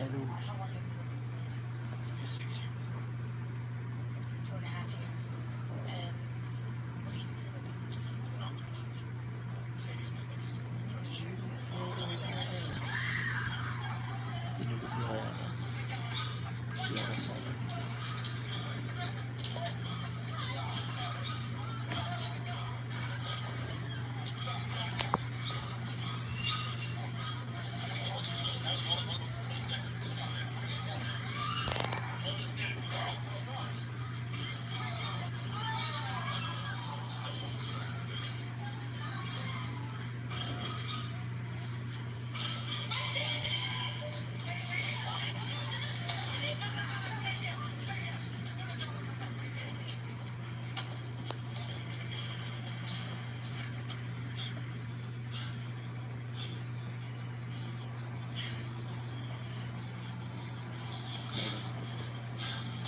Hello. How long have you lived with Amanda? 6 years. 2.5 years. And what do you feel about it? I'm an doctor. Sadie's my best friend. Sino gusto kaya ano? Siya ka pa.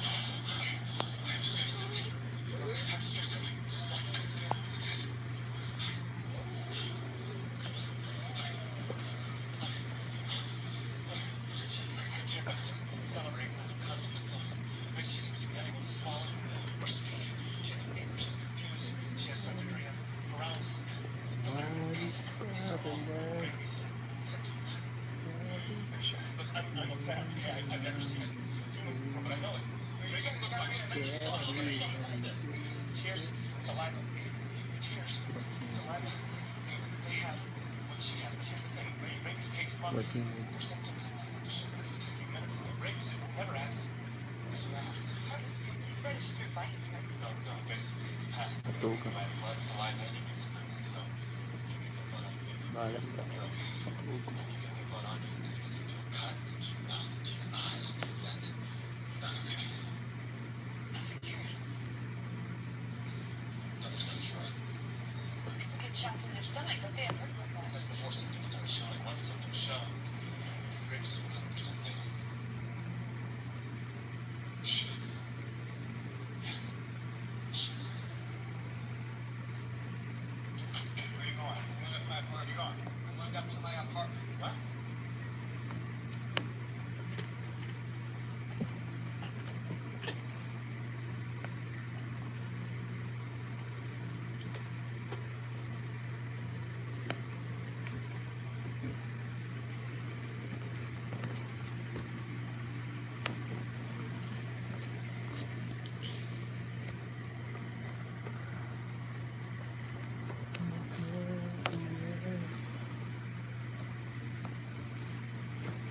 I have to say something. I have to say something. Just a second. This is. Celebrating constant flow. But she seems to be unable to swallow or speak. She has a fever. She's confused. She has some degree of paralysis and delirium. What These is are all happening there? rabies symptoms. Look, I'm a vet, okay? I've never seen it in humans before, but I know it. Rabies looks like this. Tears, saliva, tears, saliva. They have what she has, but here's the thing. Rabies takes months Working for symptoms to show. This is taking minutes. Rabies, it never acts this fast. How does it spread? It's just through bites, right? No, basically it's passed Matulog ka. by blood, saliva, any mucous membrane. So if you get their blood on you, Bahala ka. you're okay. Matulog. If you get their blood on you and it gets into a cut, into your mouth, into your eyes, then not okay. That's a cure. No, there's no cure. People get shots in their stomach, don't they? I've heard about that. That's before symptoms start showing. Once symptoms show, rabies has become percent fatal. Shit. Yeah. Shit. Where you going? Where are you going? I'm going up to my apartment. What?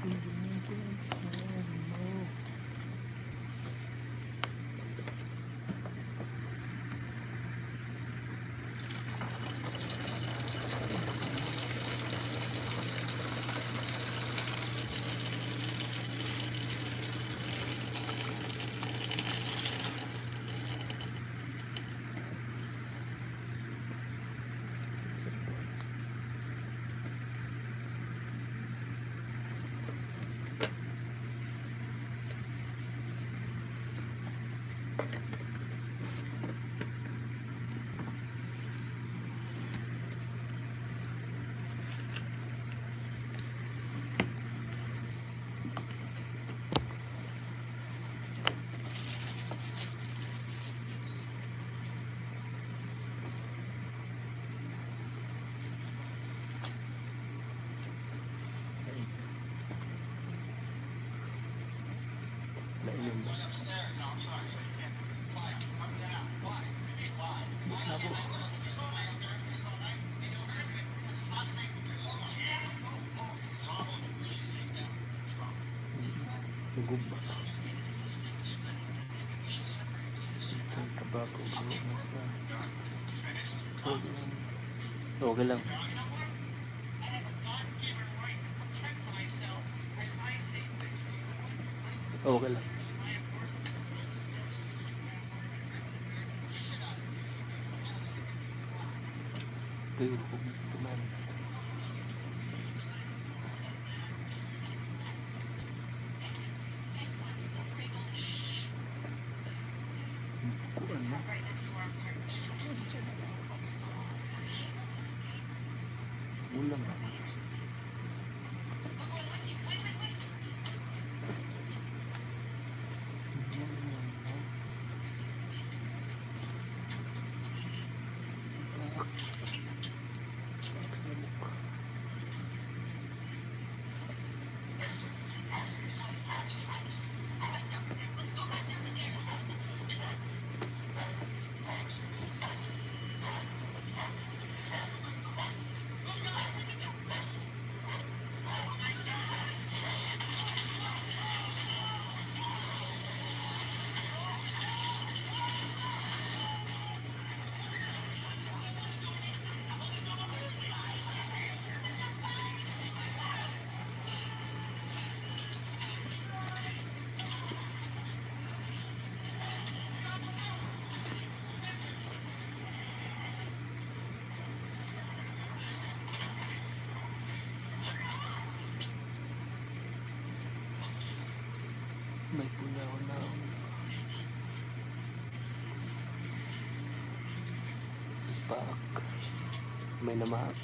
Sige. Ay. Nainom ba? Going upstairs. No, I'm sorry, sir. You can't do that. Why? Come down. Why? What do you mean, why? Bot na po. This all night. This all night. It's not safe. Oh, It's really safe now. Drunk. Lugub ba? Itong tabako bro basta. Done. Finished. Okay lang. Okay lang. You know what? I have a God-given right to protect myself and my safety. Okay lang. Shit out of you. Uy, lugub dito man. Hey, what? Where are you going? Shh. This Kuan is mo. right next to our apartment. Ulam ba? Look, we're lucky. Wait, wait, wait. May pula ako na. Paak. May namaak.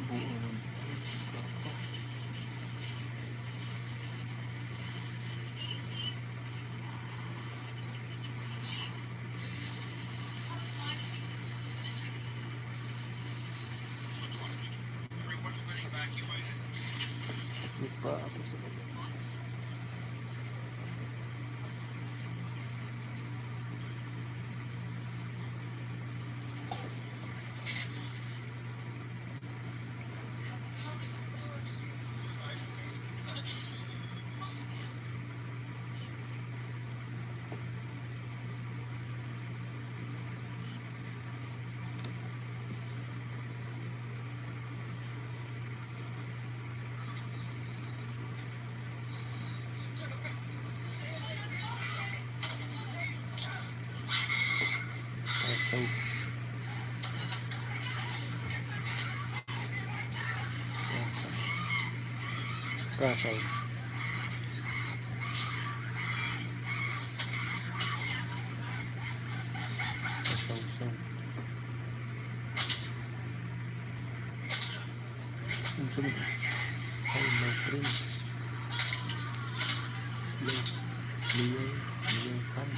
Buo ng baka. Everyone's been evacuated. May paa ako sa baba. Kasaw. Kasaw. Kasaw. Kasaw-saw. Ang sunod. Ay, my friend. Hello. Leo. Leo fan.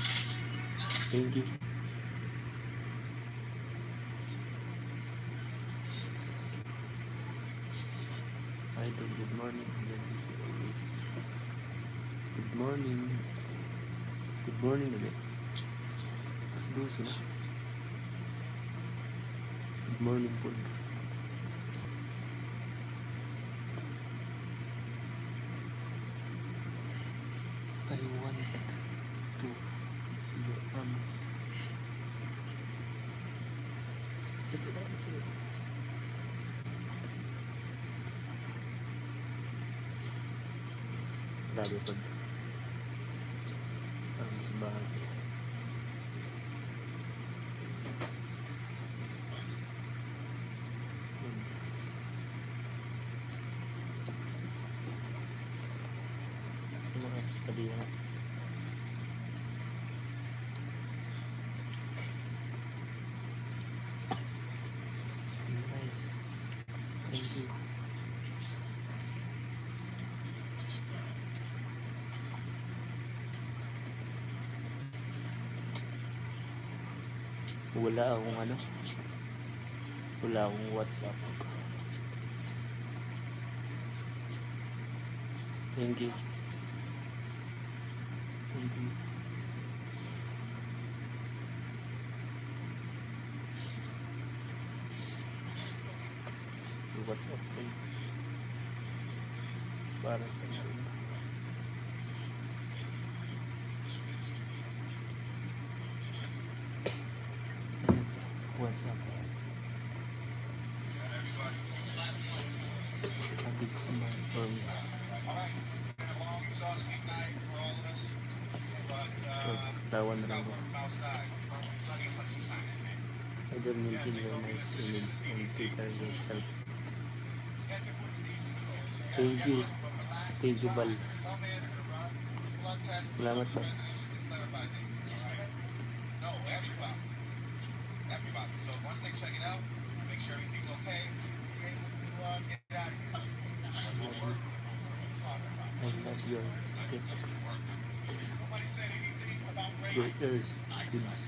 Thank you. Idol, good morning. God bless you always. Good morning. Good morning ulit. Alas 12 na. Good morning po. I want to see your arm. Ito ba? Ito. Grabe po. Ang sa bahay. Sa mga tabi na. Nice. Thank you. Wala akong ano. Wala akong WhatsApp. Thank you. Thank you. WhatsApp page para sa live. Ayan, WhatsApp. A big smile for me. All right, it's been a long, exhausting night for all of us, but So, tawa we na lang got ko. work outside. Plenty of fucking time, isn't it? Idol, mention your nice image and Twitter yourself. Center for Disease Control. Thank you. Thank you, Bal. Come in, they're gonna run some blood tests. Salamat po. Residents just to clarify things. Just the record. No, everybody. Everybody. So once they check it out, make sure everything's okay. Okay, let's get out of here. I love your tips. Nobody said anything about rape. Your ears goods.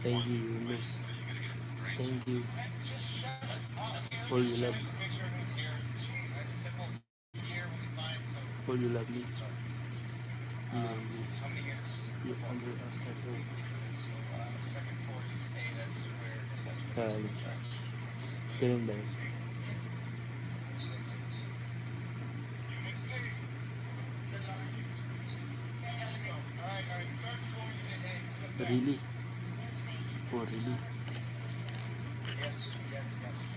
Thank you, Yunus. Thank you Just shut up. for you love. Make sure everyone's here. Jeez, it's simple here we'll be fine. So, For you love me. You How many units? you under us at all. So, second floor, unit A, that's where SS Ganun ba yun? Unit C. The line. All right, third floor, unit A. Who's up there? Really? Oh, really? Yes. Thank you.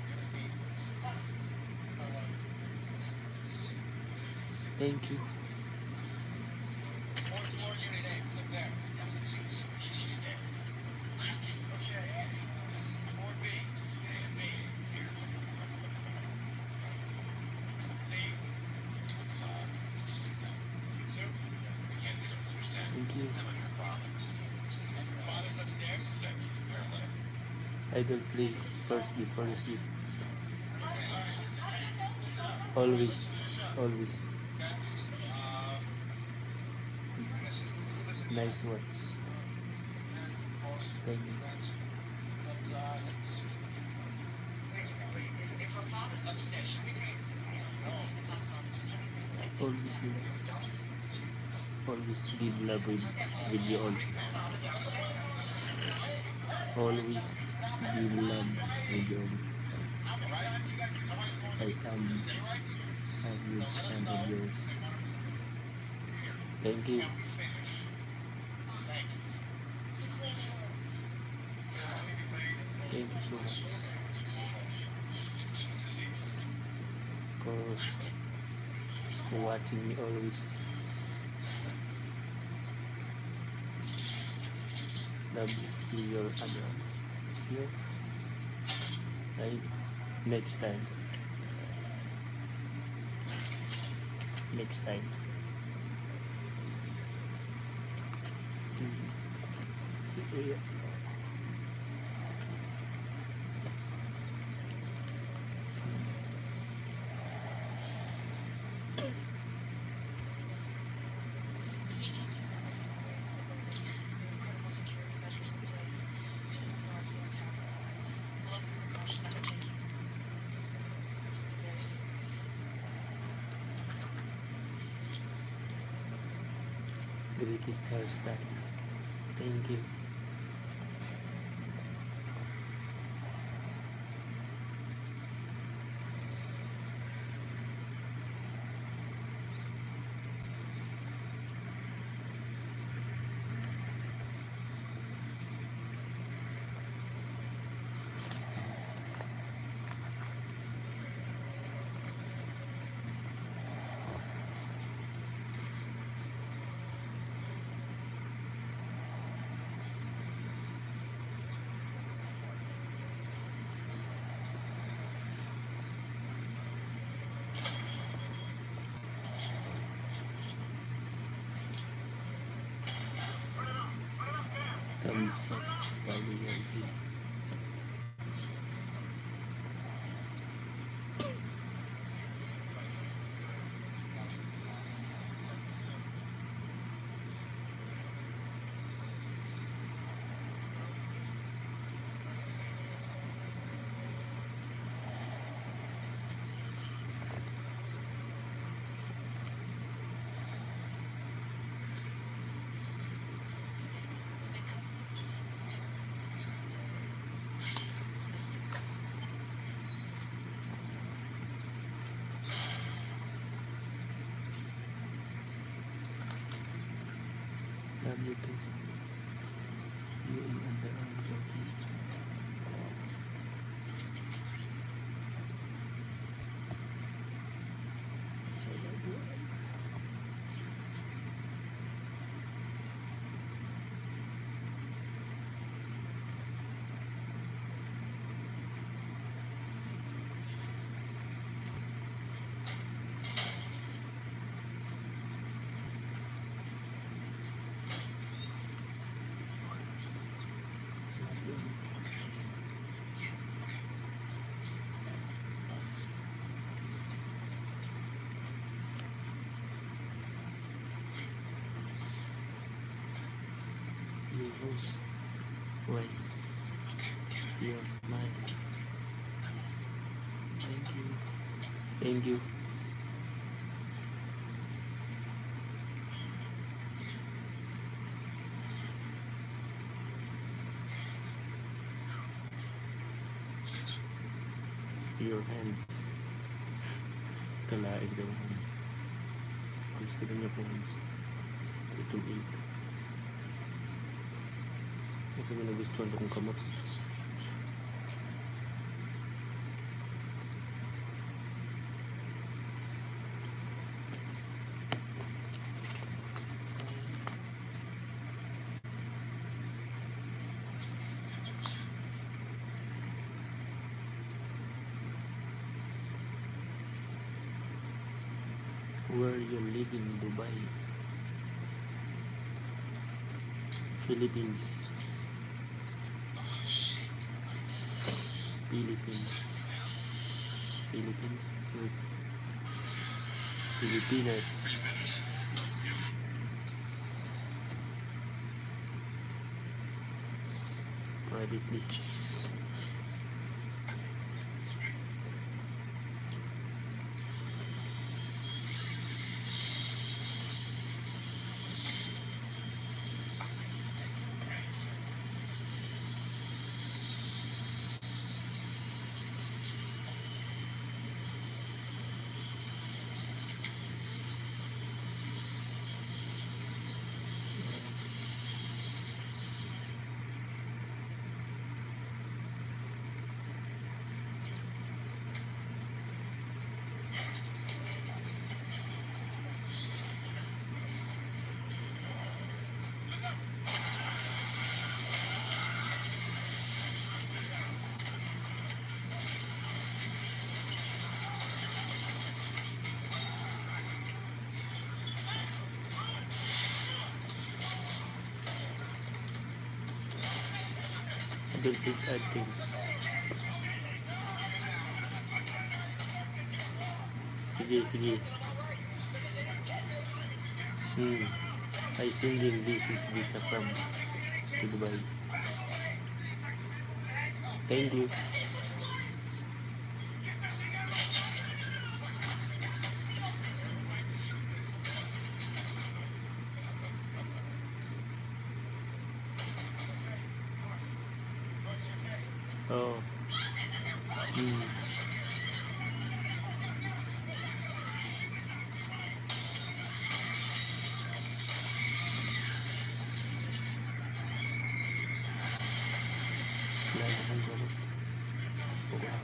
Unit B, please. Thank you. Fourth floor, Unit A. Who's up there? She's dead. Okay. 4B. Exclusion B. Here. C. It's You too? We can't, they don't understand. Thank you. I'm like her father. And your father's upstairs? Sick, he's a paralytic. Idol, play first before you sleep. Always, always. Guys, listen, who lives in the Nice watch. Thank you. Wait, wait, if her father's upstairs, should we No. Always, always give love with you all. Always give love with you all. I am a huge fan of yours. Thank you. Can we finish? Thank you. Thank you so much She's deceased. for watching me always. Love to see your other here. Right? Next time. Next time. Yeah. CDC's now making their way into the building. There are incredible security measures in place. We still have no idea what's happening. I love the precaution that they're taking. It's really very serious. Greatest hairstyle. Thank you. Thumbs up. WLC. Let's just stay calm. When they come, just listen. Love you too. You in underarm jockey. I love you. Love you. Your host. Why? Your smile. Thank you. Thank you. Your hands. Kalaig daw hands. Gusto niya po hands. Itong 8. Unsa may nagustuhan sa akong kamot? Where you live in Dubai? Philippines. Oh, shit. Philippines. Philippines. Wait. Pilipinas. Where you been? No, you. Privately. Jesus. I think the theory's right. I think he's taking the brains. Idol, please add things. Sige, sige. I sending visit visa from to Dubai. Thank you. Oo. Wala na akong gamot. Okay. Ito.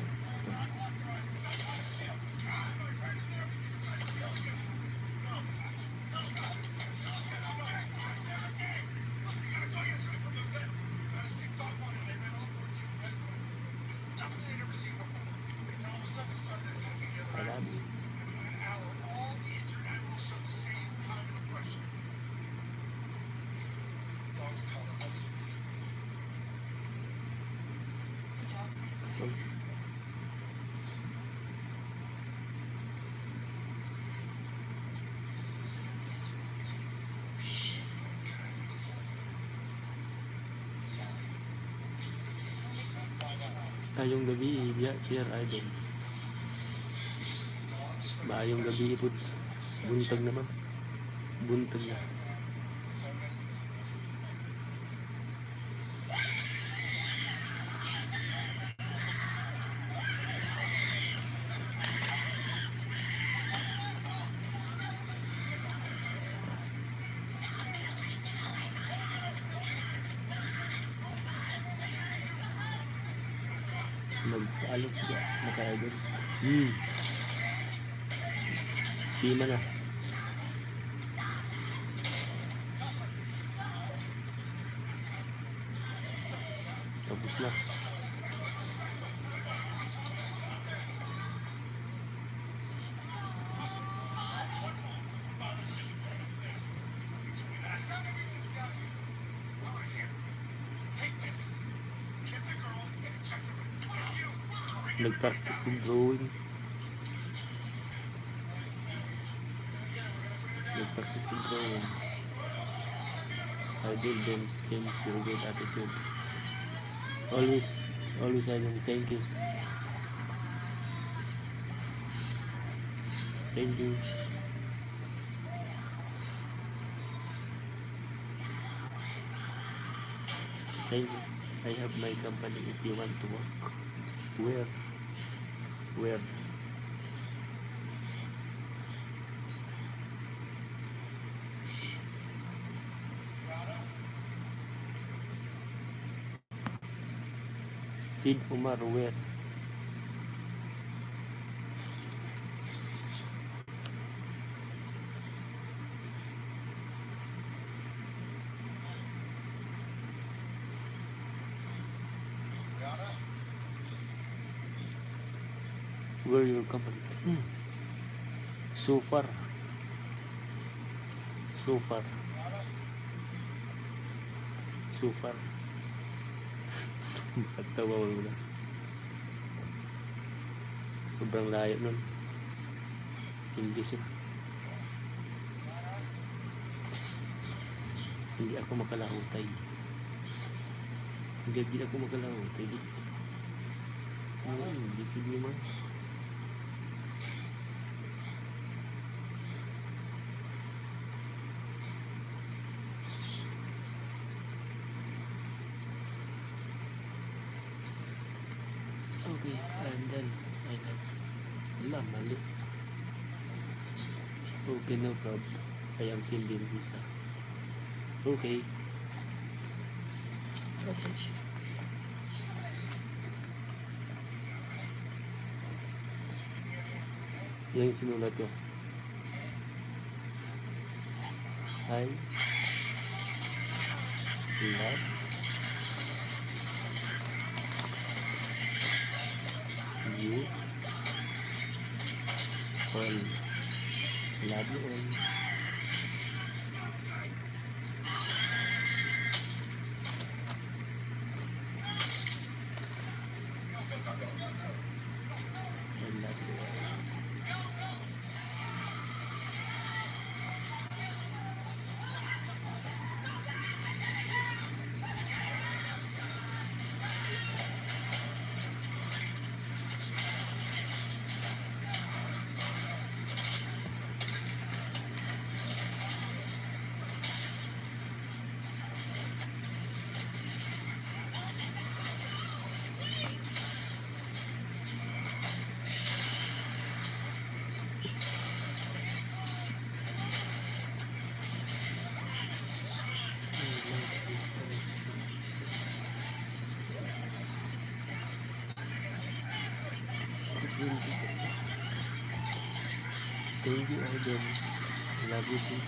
Marami. All the injured animals showed the same kind of aggression. Dogs caught up on 16. So dogs need Oh. bites. Yeah. Maayong gabii, biya, Sir Idol. Maayong gabii pud. Buntag naman. Buntag na. It's okay. Nagpaalok ba? Naka-idol. Tima na. Tapos na. Take this. Get the girl and inject her with you. Bring Nag-practice kong drawing. Nag-practice kong drawing. Idol, don't change your good attitude. Always, always, idol. Thank you. Thank you. Thank you. I have my company if you want to work. Where? Where? Yara? Sid Omar, where? Brianna? Where your company? So far. So far. Brianna? So far. Pagtawa ko na. Sobrang layo nun. English yun. Hindi ako makalahutay. Hindi hindi ako makalahutay. Di. Ano, English hindi man. Okay, I'm done. I love. Wala, mali. Okay, no problem. I am sending visa. Okay. Okay. Yan yung sinulat ko. I love you all. Love you all. I love you all. I love this country. 22. Thank you, Idol. Love you too.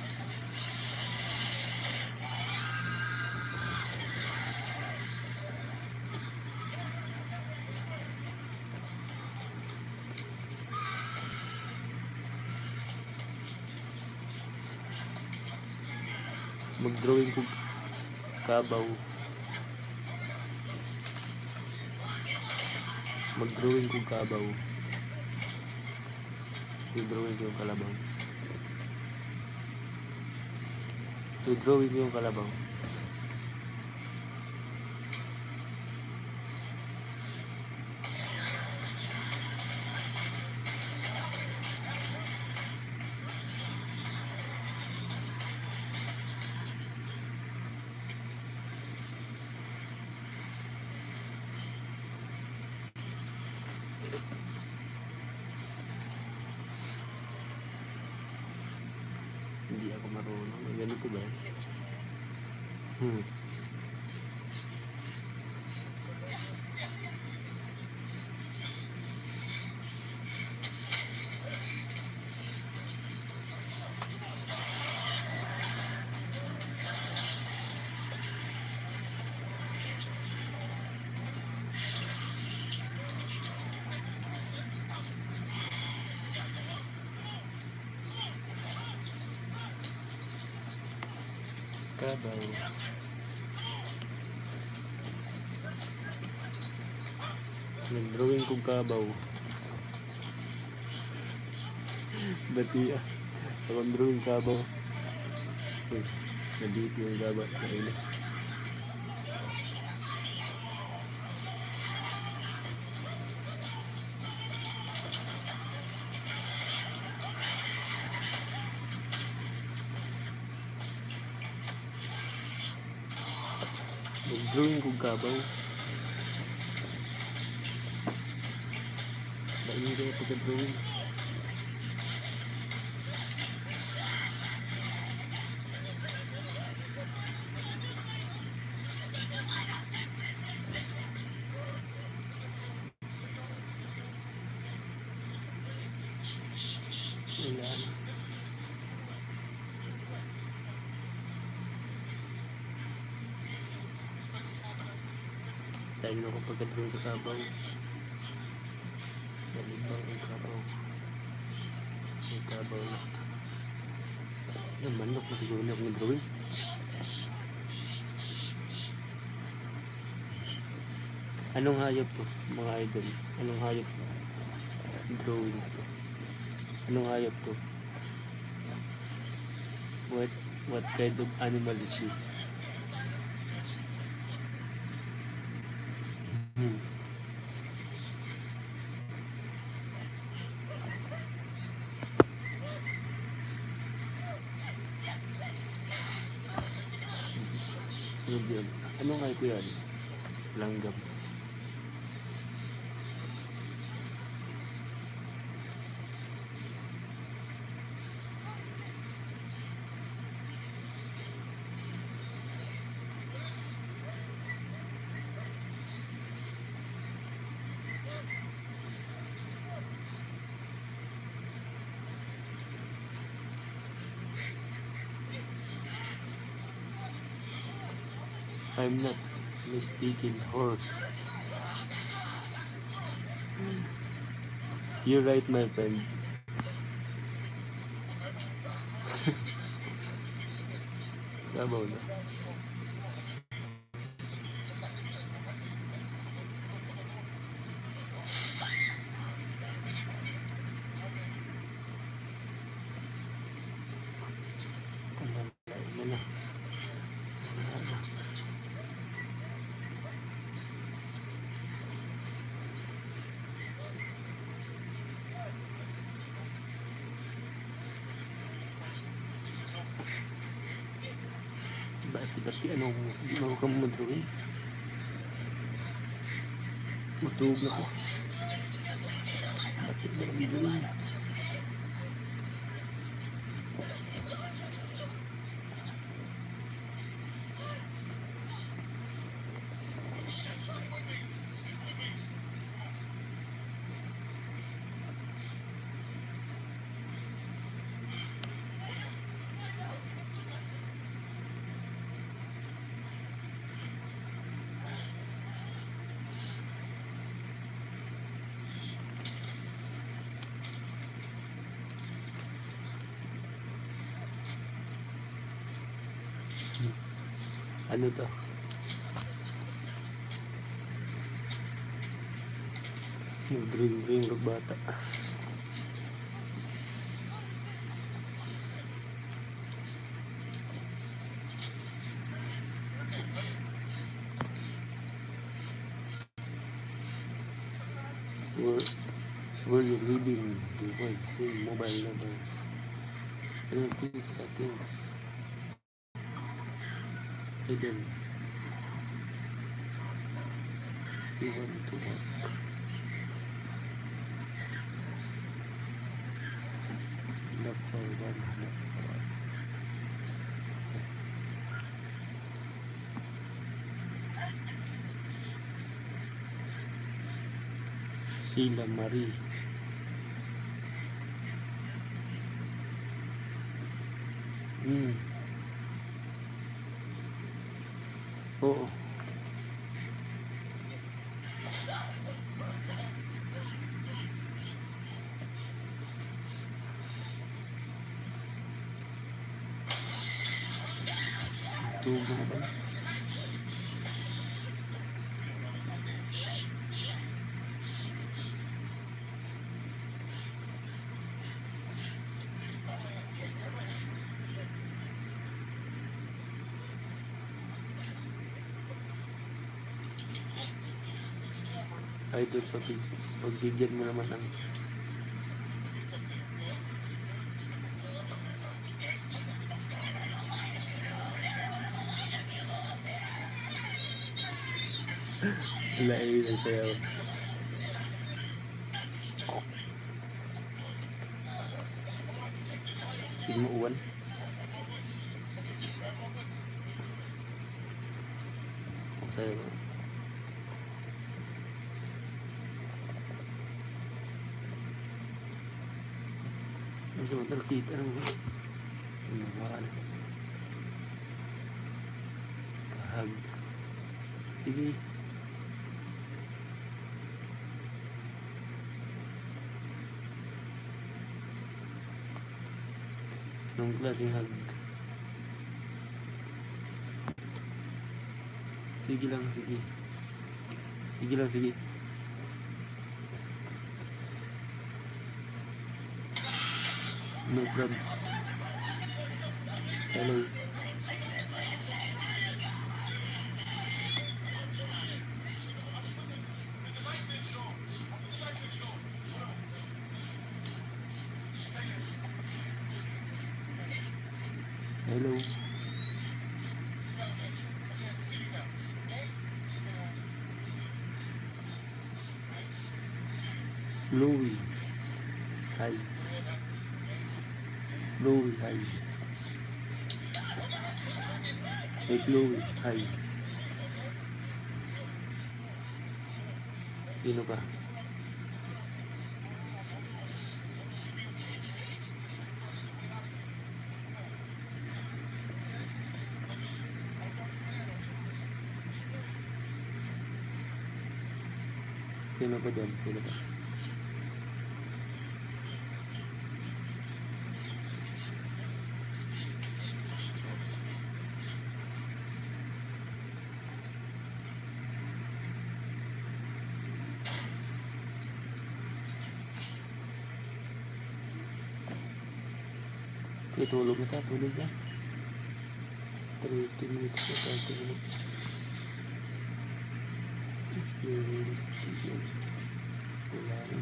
Mag-drawing ko kabaw. Mag-drawing ko kabaw. I-drawing ko yung kalabaw. I-drawing ko yung kalabaw. Hindi ako marunong. Ganito ba yan? Never seen it. Kabaw. Nag-drawing kong kabaw. Bati ah. Akong drawing kabaw. Uy, nabiti yung kabaw. Nainis. Nag-drawing kong kabaw. Lain kaya pagka-drawing. Nakita niyo ako pagka-drawing sa kabaw. Nalibang ang kabaw. May kabaw na. Ano, manok na siguro niya akong drawing. Anong hayop to, mga idol? Anong hayop to? Drawing to. Anong hayop to? What kind of animal is this? Ano ba yun? Anong hayop yan? Langgam. I'm not mistaken, horse. You're right, my friend. Sabaw na. Ano na na. Wala na. Bakit dati ano mo ka mo drawing? Matug na ko. Bakit na lang drawing? Ano to? Nag-drawing-drawing rog bata. Where you living? Dubai, same mobile numbers. Hello, please, thanks. Eden. You want to work? Look for one, look for one. Sheila Marie. Oo. Tubo ba? Idol, pagbigyan mo naman ang wala eh, sayaw. Sige mo uwan. Sayaw. Ano sa mga nakita ng ano Kahag. Sige. Anong klaseng hug? Sige lang, sige. Sige lang, sige. No probs. Hello. Hello. Chloe. Hi. Chloe, hi. Hey, Chloe, hi. Sino pa? Sino pa dyan? Sino pa? Okay, tulog na ta. Tulog na. 30 minutes na. 30 minutes. Yung studio. Wala rin.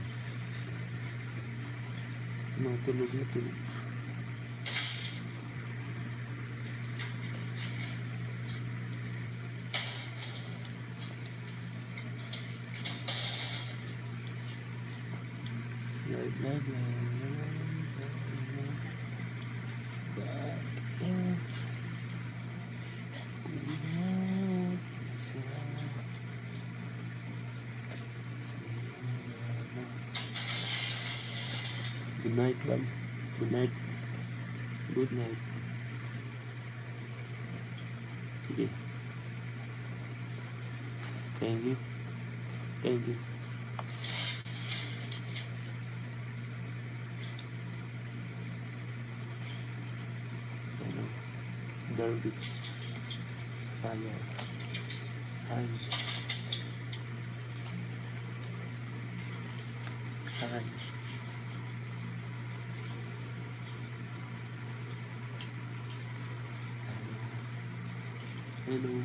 Mga tulog na tulog. Live, live, live, live, live, live. Bakit mag-isa? Good night, love. Good night. Good night. Sige. Thank you. Thank you. Ano? Darvix. Sayaw. Hi. Hi. Hello.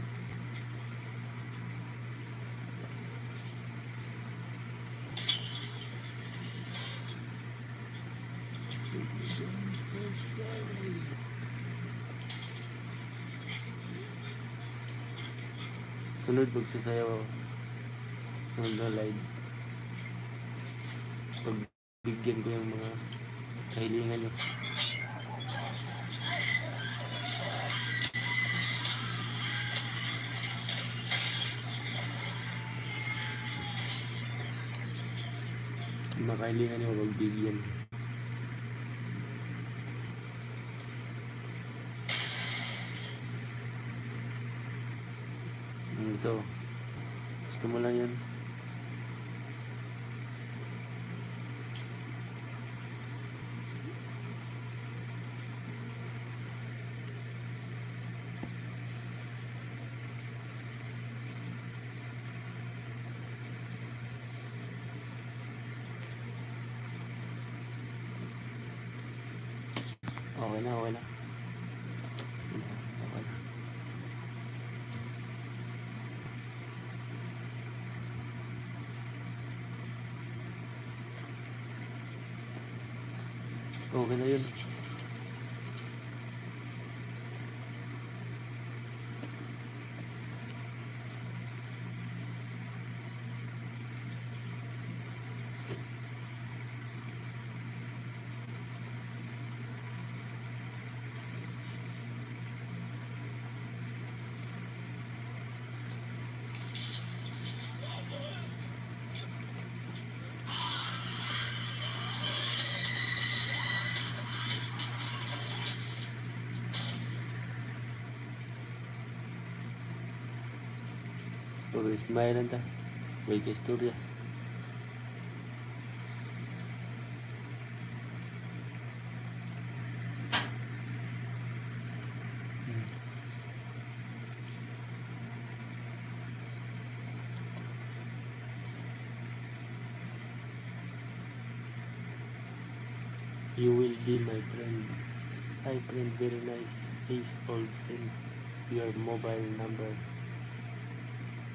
I'm so sorry. Sunod magsasayaw ako. Sunod na live. Pagbigyan ko yung mga kahilingan nyo. Yung mga kahilingan nyo, pagbigyan. Ito. Gusto mo lang yun. Okay na, okay na. Okay na. Okay na yun. Okay, smile lang ta. Way ka istorya. You will be my friend. Hi friend, very nice face old. Send your mobile number.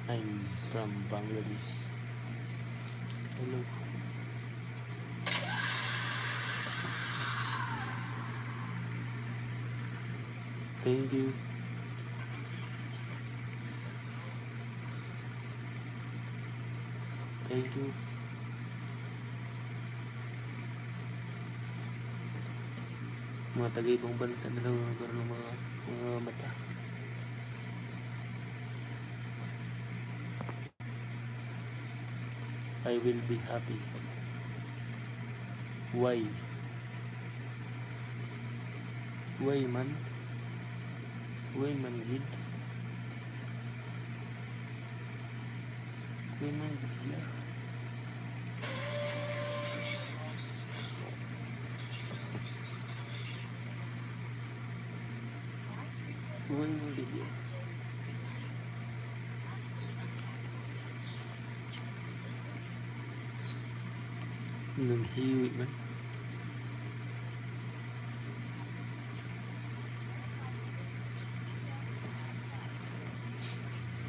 I'm from Bangladesh. Hello. Thank you. Thank you. Mga taga-ibang bansa na lang ang nagkaroon ng mga mata. I will be happy. Why? Why man? Why man gid? Why man gid yeah? Fuji Xerox is now Fujifilm Business Innovation. Why man gid yeah? Nanghiwi man.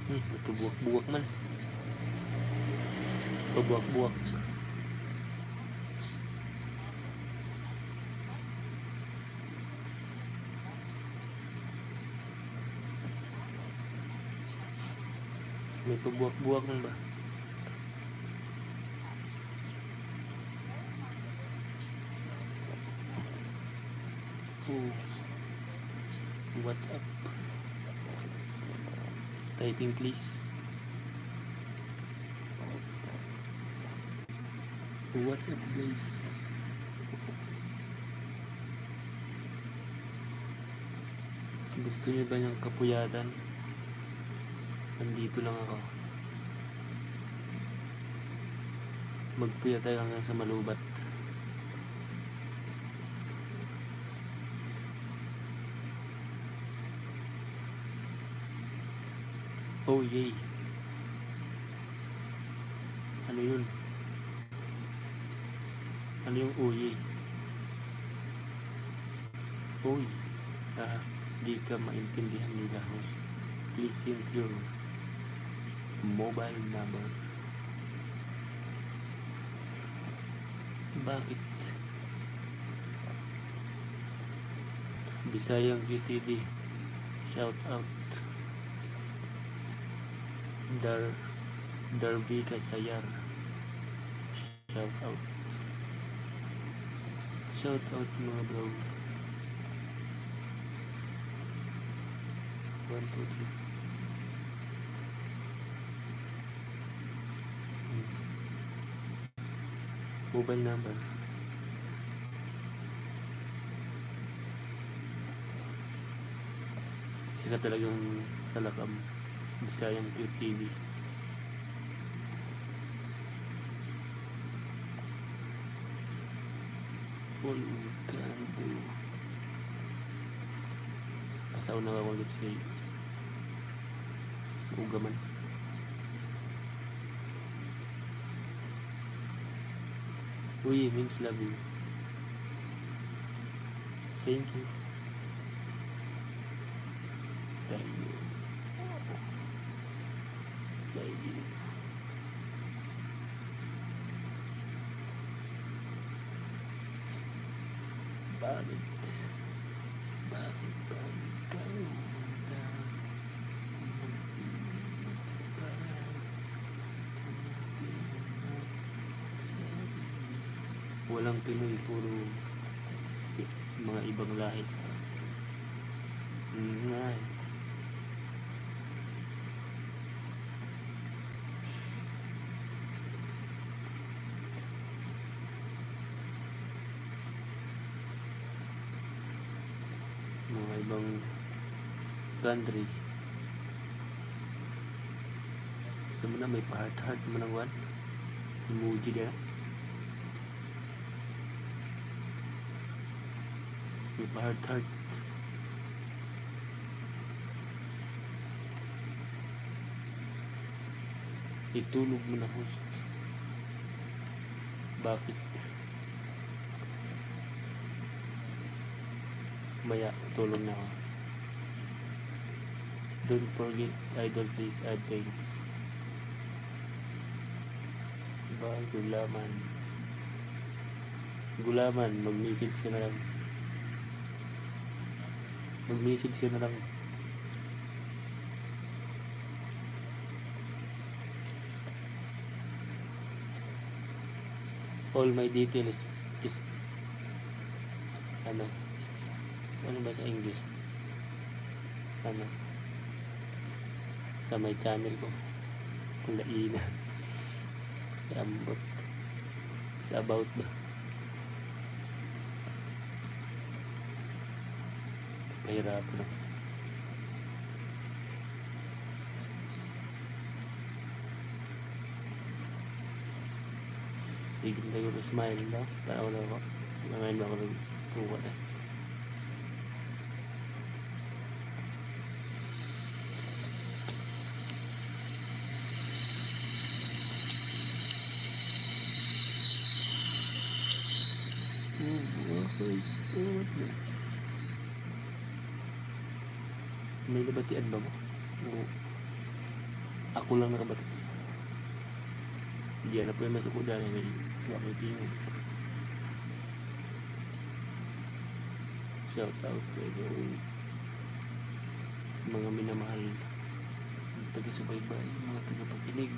Nagpabuwak-buwak man. Pabuwak-buwak. May pabuwak-buwak man ba? Oh. What's up? Typing please. What's up, guys? Gusto niyo ba ng kapuyatan? Nandito lang ako. Magpuyat tayo hanggang sa malubat. Oh yay. Ano yun? Ano yung oh yay? Uy. Ah, di ka maintindihan nila, host. Please send your mobile number. Bakit? Bisayang QTV. Shout out. Darby Kasayar. Shout out. Shout out, mga bro. 1, 2, 3. Mobile number. Isa ka talagang salakam. Bisayang QTV. All we can do. Asaw na akong lips kay Uga man. Uy, means love you. Thank you. Thank you. Thank you. Bakit? Bakit ba ikaw mag-ingat pa? Walang Pinoy, puro mga ibang lahi. Nga eh. Mga ibang country. Sa na may pa-heart-heart man ang one. Emoji dia. May pa-heart-heart. Itulog mo na, host. Bakit? Maya, tulog na ako. Don't forget, idol, please add, thanks. Bye, gulaman. Gulaman, mag-message ka na lang. Mag-message ka na lang. All my details is ano? Ano ba sa English? Ano? Sa my channel ko. Kulaina. Ambot. Sa about ba? Pahirapan ako. Sige na ko smile na. Tanaw na ako. Ngayon ba ako nagkuha na. Oh, okay. Oh, what the? May nabatian ba mo? Oo. Ako lang nakabati. Hindi na po yung masukudan. May wa ko tingog. Shout out sa inyo. Mga minamahal. Taga-subaybay, mga tagapakinig.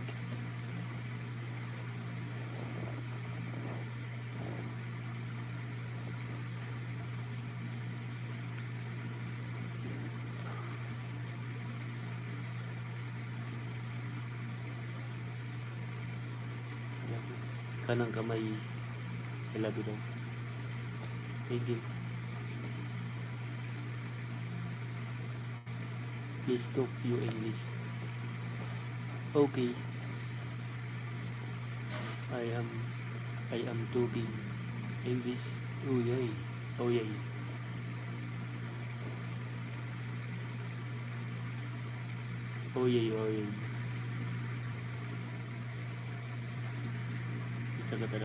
I love you. Kanang kamay. I love you daw. Thank you. Please talk you English. Okay. I am talking English. Oh yay. Oh yay. Oh yay, oh yay. Isa ka talaga.